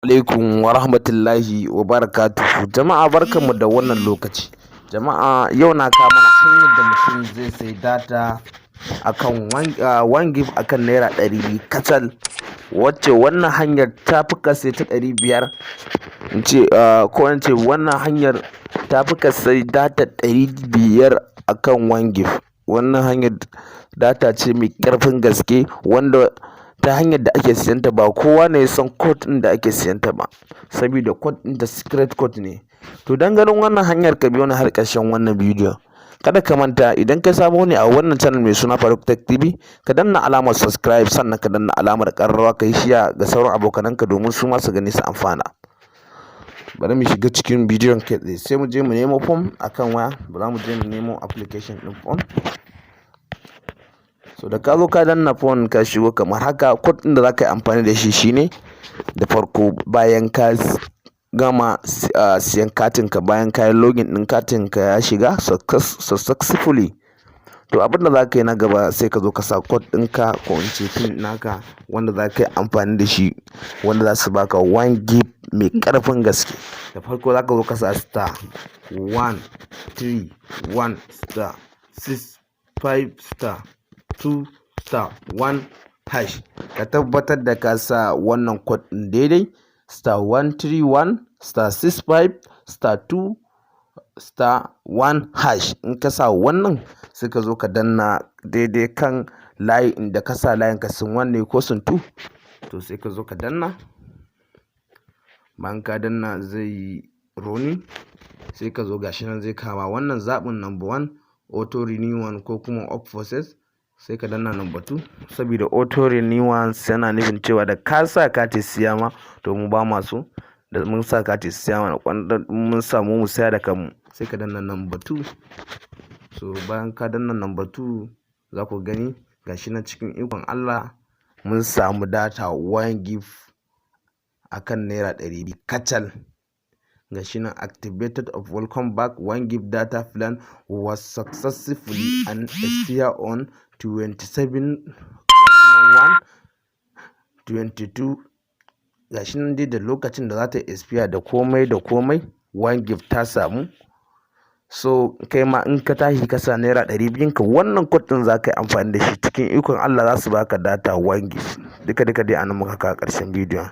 Alaikum wa rahmatullahi wa barakatuhu. Jama'a, barkanmu da wannan lokaci. Jama'a, yau na kawo mana hanyar da mutum zai sayi data akan 1 gig akan ₦200 kacal, wacce wannan hanyar ta fi ka sai ta 500, in ce, ko in ce wannan hanyar ta fi ka sai data 500 akan 1 gig. Wannan hanyar data ce mai ƙarfin gaske, wanda ta hanyar da ake siyan ta ba kowa ne ya san code ɗin da ake siyan ta ba, saboda code ɗin ta secret code ne. To, don ganin wannan hanyar, ka biyo ni har ƙarshen wannan bidiyon. Kada ka manta, idan kai sabo ne a wannan channel mai suna Faruk Tech TV, ka danna alamar subscribe, sannan ka danna alamar ƙararrawa, ka yi share ga sauran abokananka domin su ma su gani su amfana. Bari mu shiga cikin bidiyon kai tsaye. Sai mu je mu nemo phone akan waya. Ba za mu je mu nemo application ɗin phone. So da ka zo ka danna phone, ka shigo kamar haka, code ɗin da za ka yi amfani da shi shine, da farko, bayan ka gama siyan katin ka, bayan ka yi login ɗin katin ka ya shiga successfully, to abin da za ka yi na gaba, sai ka zo ka sa code ɗinka, ko in ce PIN naka, wanda za ka yi amfani da shi, wanda za su baka 1 gig mai ƙarfin gaske. Da farko za ka zo ka sa *131*65*2*1#. Ka tabbatar da ka sa wannan code ɗin daidai: *131*65*2*1#. In ka sa wannan, sai ka zo ka danna daidai kan layi inda ka sa layin ka, SIM 1 ne ko SIM 2. To, sai ka zo ka danna. Bayan ka danna, zai yi running. Sai ka zo, gashi nan zai kama wannan zaɓin, number 1, auto renewal, ko kuma up process. Sai ka danna number 2, saboda auto renewal yana nufin cewa da ka sa kati siya ma. To, mu ba ma so da mun sa kati siya mana, mun samu mu saya da kanmu. Sai ka danna number 2. So bayan ka danna number 2, za ku gani gashi nan, cikin ikon Allah mun samu data 1 gig akan ₦200 kacal. Gashi nan, "Activated of welcome back 1 gig data plan was successfully and expire on 27 1 22." Gashi nan dai, da lokacin da za ta expire da komai da komai, 1 gig ta samu. So kai ma in ka tashi ka sa ₦200 ka, wannan code ɗin za ka yi amfani da shi, cikin ikon Allah za su baka data 1 gig. Duka duka dai anan muka kawo ƙarshen bidiyon.